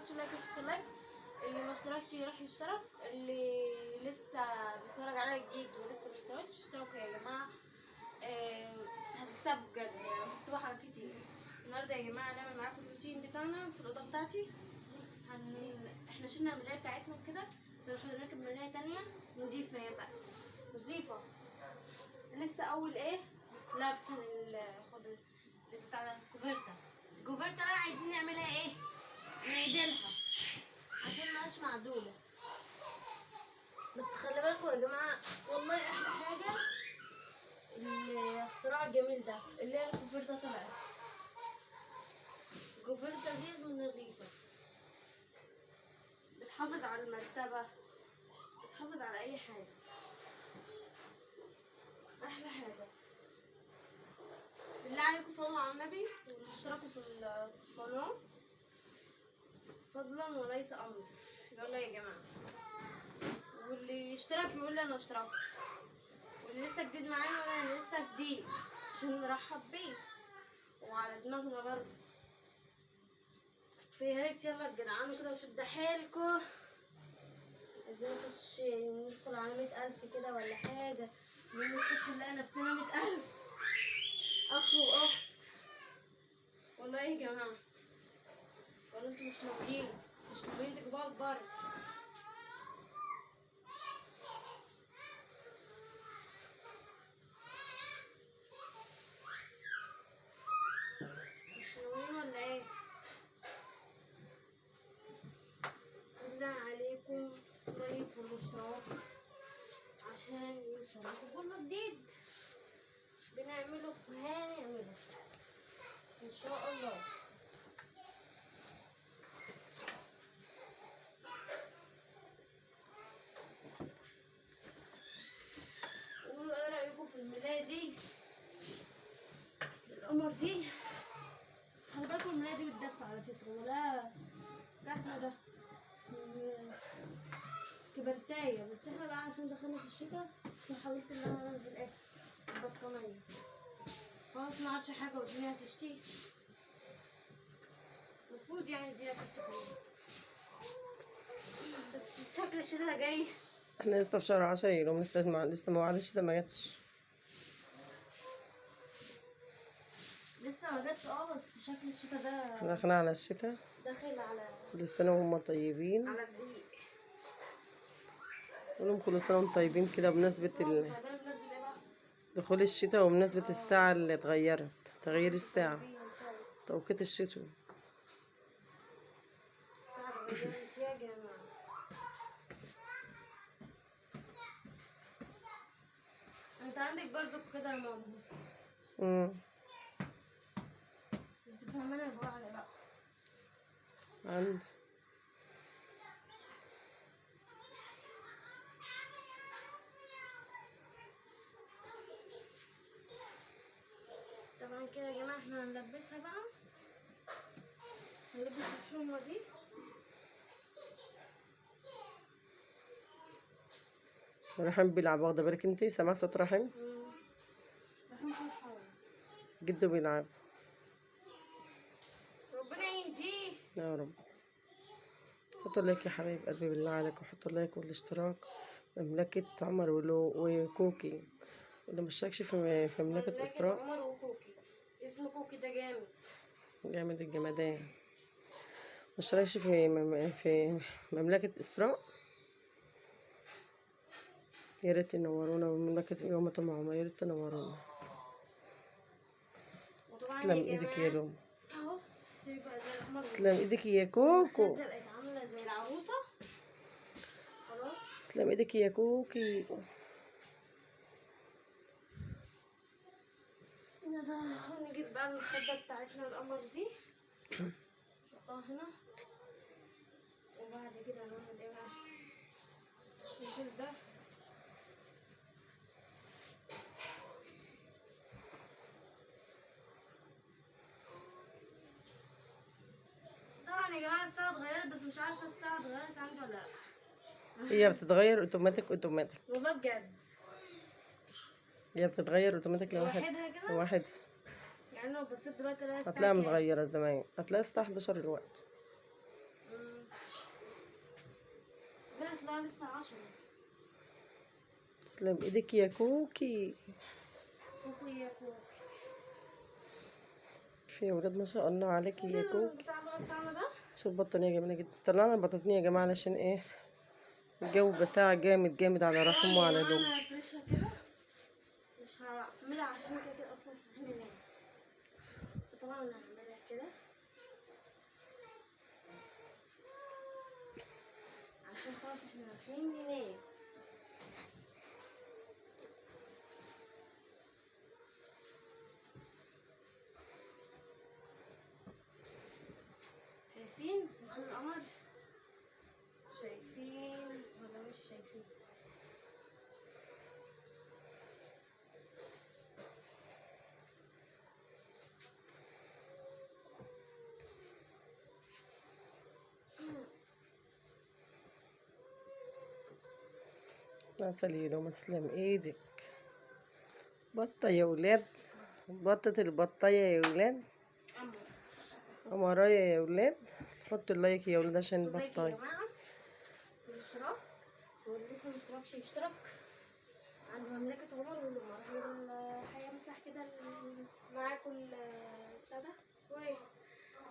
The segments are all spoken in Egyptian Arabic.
حطش like يحط like، اللي ما اشتركش يروح يشترك، اللي لسه بيتفرج عليا جديد ولسه ما اشتركش اشتركوا يا جماعة. هتكسبوا بجد، يعني هتكسبوا حاجات كتير. النهارده يا جماعة هنعمل معاكم الروتين بتاعنا في الاوضة بتاعتي. احنا شلنا الملايه بتاعتنا وكده، نروح نركب ملايه تانية نضيفه بقى، نظيفة لسه اول ايه لابسه لل بتاع ده الكوفرتا. الكوفرتا بقى عايزين نعملها ايه؟ نعدلها عشان مبقاش معدوله. بس خلي بالكم يا جماعة، والله احلى حاجة الاختراع الجميل ده اللي هي الكوفرتا. طلعت الكوفرتا دي نظيفة، بتحافظ على المرتبة، بتحافظ على اي حاجة، احلى حاجة. بالله عليكم صلوا على النبي واشتركوا في القناة فضلا وليس امر. يلا يا جماعة، واللي يشترك يقول لي انا اشتركت، واللي لسه جديد معانا ولا انا لسه جديد عشان نرحب بيه وعلى دماغنا برضه. في هيك يلا الجدعان كده وشد حيلكوا، عايزين نخش ندخل على 100,000 كده ولا حاجة. نقوم الصبح نلاقي نفسنا 100,000 أخ وأخت. والله إيه يا جماعة، ولا انتوا مش ناويين؟ مش ناويين تجيبوها لبره؟ مش ناويين ولا ايه؟ بالله عليكم like والاشتراك عشان يوصلكم كل جديد بنعمله وهنعمله ان شاء الله. قولوا ايه رايكم في الملايه دي، القمر دي؟ خلي بالكم الملايه دي بتدفى على فكرة، ولا ده ده كبرتايه. بس احنا بقى عشان دخلنا في الشتاء فحاولت ان انا انزل ايه البطانيه، خلاص ما عادش حاجة والدنيا هتشتي، المفروض يعني الدنيا هتشتي خلاص، بس شكل الشتاء جاي. احنا لسه في شهر 10 يا يوم، لسه مواعيد الشتاء ما جاتش، لسه ما جاتش. بس شكل الشتاء ده احنا داخلين على الشتاء، داخل على كل سنة وهم طيبين، على زعيق. قولهم كل سنة وانتم طيبين كده بمناسبة دخول الشتاء وبمناسبة الساعة اللي اتغيرت، تغيير الساعة، توقيت الشتوي. الساعة اتغيرت يا جماعة. انت عندك برضو كده يا ماما؟ انت فاهمة انا بقول على بقى؟ عندي. طبعا كده يا جماعة احنا هنلبسها بقى، هنلبس الحمرة دي. رحم بيلعب، واخدة بالك انتي؟ سامعة صوت رحم؟ رحم فرحان، جده بيلعب. ربنا يهديه يا رب. حطوا like يا حبايب قلبي بالله عليكم، حطوا like والاشتراك. مملكة عمر وكوكي، واللي مشتركش في مملكة إسراء. عمر وكوكي، اسم كوكي ده جامد، جامد الجمدان. مشتركش في مملكة إسراء، يا ريت تنورونا. ومملكة يوم مع عمر، يا ريت تنورونا. تسلم ايدك يا لوم، اهو تسلم ايدك يا كوكو، بقت عامله زي العروسة خلاص. تسلم ايدك يا كوكي. نجيب بقى المخدة بتاعتنا القمر دي نحطها هنا، وبعد كده نعمل ايه بقى؟ نشيل ده. طبعا يا جماعة الساعة اتغيرت، بس مش عارفة الساعة اتغيرت عندي ولا لا. هي بتتغير اوتوماتيك، اوتوماتيك والله بجد هي بتتغير اوتوماتيك لوحدها كده؟ لوحدها. يعني لو بصيت دلوقتي الاقي الساعة هتلاقيها كام؟ متغيرة زمان، هتلاقي الساعة 11 الوقت. طلع لسه 10. تسلم ايدك يا كوكي. كوكي يا كوكي. في يا ولاد ما شاء الله عليكي يا كوكي. بتاعنا ده شوف البطانيه جميلة جدا. طلعنا البطاطين يا جماعة علشان ايه؟ الجو بساعة جامد جامد على رحم وعلى لب. انا هفرشها كده، مش هعملها عشان كده كده اصلا هننام. طبعا انا هعملها كده عشان خلاص احنا رايحين ننام. شايفين نزول القمر؟ شايفين ولا مش شايفين؟ عسل يا لومة، تسلم ايدك. بطة يا ولاد، بطة البطاية يا ولاد، قمراية يا ولاد. حطوا ال like يا ولاد عشان ال like يا البطاية. جماعة والاشتراك، واللي لسه مشتركش يشترك عند مملكة عمر ولما راح امسح كده معاكم بتاع ده اسمه ايه؟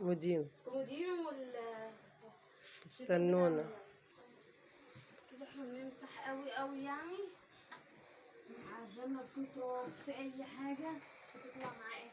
مدين كومودينو وال استنونا كده. احنا بنمسح قوي قوي يعني عشان لو في تراب في اي حاجة هتطلع معايا.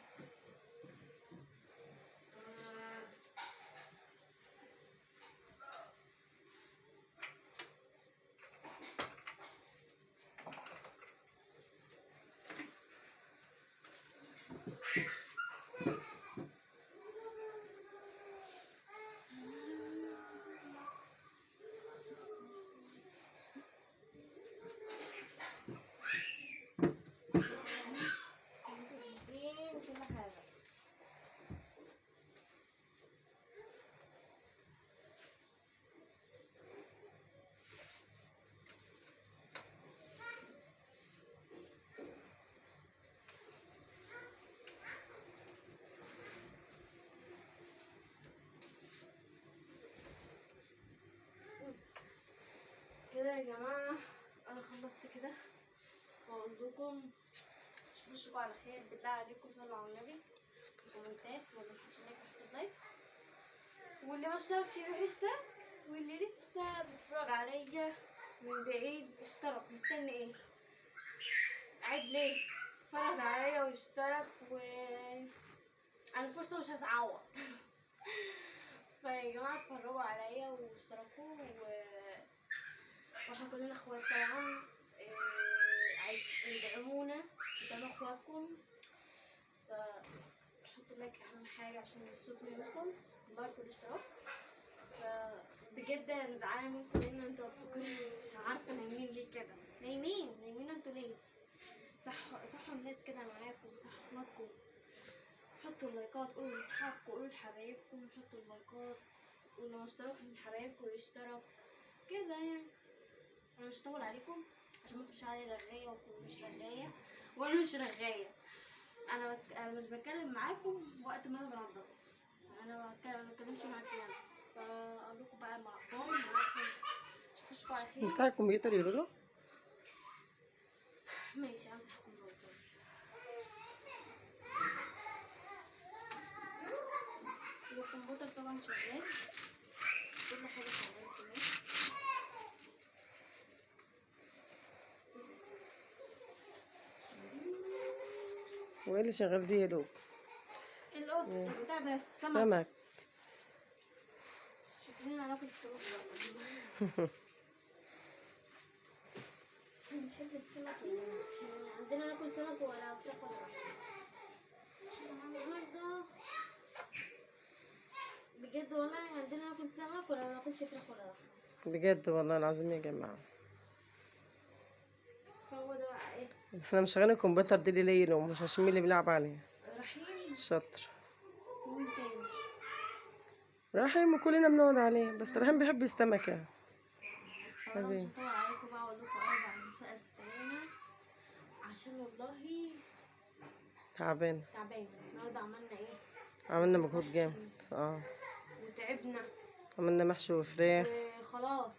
كل حاجة. كده يا جماعة أنا خلصت كده، وأقول لكم شوفوا اشوفكم على خير. بالله عليكم صلوا على النبي، كومنتات واللي محطش like يحط like، واللي ما اشتركش يروح يشترك، واللي لسه بيتفرج عليا من بعيد اشترك. مستني ايه؟ قاعد ليه؟ اتفرج عليا واشترك، و انا الفرصة مش هتعوض. فيا جماعة اتفرجوا عليا واشتركوا، واحنا كلنا اخوات طبعا. عايز يدعمونا، يدعموا اخواتكم، فحطوا like اهم حاجة عشان الصوت ما يوصل، ال like والاشتراك. فبجد انا زعلانة منكم لان انتوا مش عارفه نايمين ليه كده، نايمين انتوا ليه؟ صحوا الناس كده معاكم، صحوا اخواتكم، حطوا اللايكات، قولوا لاصحابكم، قولوا لحبايبكم، حطوا اللايكات، واللي ما اشتركش من حبايبكم يشترك كده يعني. انا مش هطول عليكم عشان ما تقولوش عليا رغايه ومش رغايه، وانا مش رغايه. انا مش بتكلم معاكم وقت ما انا بنضف، انا ما بتكلمش معاكم يعني. فاقول لكم بقى مع بعض معاكم، اشوفكم على خير. مفتاح الكمبيوتر يا لولو؟ ماشي، همسح الكمبيوتر. والكمبيوتر طبعا شغال، كل حاجة شغالة تمام. وايه اللي شغال دي يا لولو؟ القط بتاع ده سمك. سمك. شكلنا هناكل السمك بقى. احنا بنحب السمك يا جماعة، احنا عندنا ناكل سمك ولا فراخ ولا لحمة. النهارده بجد والله عندنا ناكل سمك ولا ما ناكلش فراخ ولا لحمة. بجد والله العظيم يا جماعة. فهو ده بقى ايه؟ احنا مشغلين الكمبيوتر دي ليه؟ مش عشان مين اللي بيلعب عليه. رحيم شاطر. مين تاني؟ رحيم وكلنا بنقعد عليه، بس رحيم بيحب السمك يعني. طبعا مش هطول عليكم بقى، اقول لكم اربع الف سلامة عشان والله تعبان. تعبانة. النهارده عملنا ايه؟ عملنا مجهود جامد. وتعبنا، عملنا محشي وفراخ. خلاص.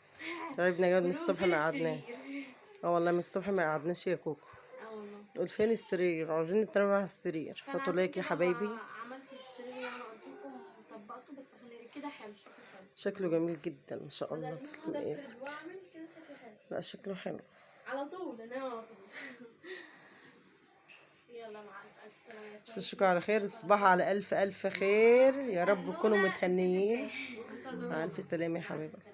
تعبنا جامد من بنقول الصبح فين ما قعدناه. السرير؟ اه والله من الصبح ما قعدناش يا كوكو. اه والله. نقول فين السرير، عاوزين نترمى على السرير. فأنا حطوا عشان like يا كده حبايبي. ما عملتش السرير اللي انا قلت لكم وطبقته، بس خلي كده حلو، شكله حلو. شكله جميل جدا ان شاء بدل الله. ما تسلم اقعد ايدك. افرد واعمل كده شكله حلو. لا شكله حلو. على طول انام على طول. يلا مع الف الف سلامه يا اخواتي. اشوفكم على خير، تصبحوا على الف الف خير يا رب، تكونوا استنونا متهنيين. الفيديو الجاي. مع الف سلامه يا حبايبي. سلامة.